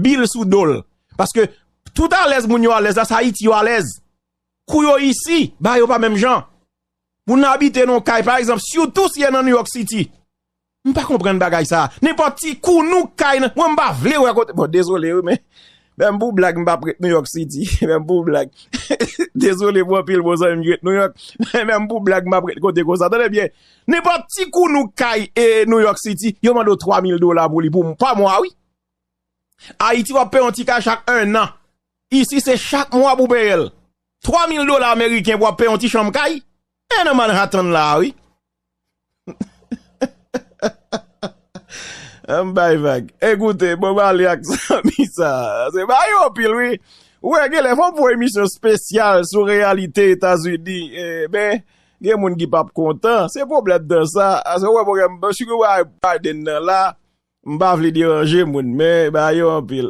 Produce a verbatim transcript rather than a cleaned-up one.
bil sou do l. Paske tout alèz moun yo alèz la, se Ayiti yo alèz. Kou yo isi, ba yo pa menm jan. Moun nan abite nan yon kay, pa egzanp, sitou si e nan New York City. M pa konprann bagay sa. Nenpòt ti kou nou kay nan, mwen m pa vle wè kote. Bon, dezole wi, men, menm pou blag, m p ap ret New York City. Menm pou blag. Dezole pou anpil bon zanmi m ki ret New York. Men menm pou blag, m p ap ret kote konsa. Tande byen. Nenpòt ti kou nou kay e New York City, yo mande w twa mil dola pou li pou pa mwa, wi. Ayiti, w ap peye yon ti kay chak enn an. Isi, se chak mwa pou peye l. Twa mil dola ameriken pou w ap peye yon ti chanm kay. E nan Manhattan la, wi. An bay vag. Ekoute, bon, m ale ak zanmi sa. Se bay anpil, wi. Ou wè, genlè fò m fè yon emisyon espesyal sou reyalite Etazini. Eh, men, gen moun ki p ap kontan. Se pwoblèm nan sa. Ase w wè, pwoblèm, si w wè Biden nan la, m pa vle deranje moun, men ba yo anpil.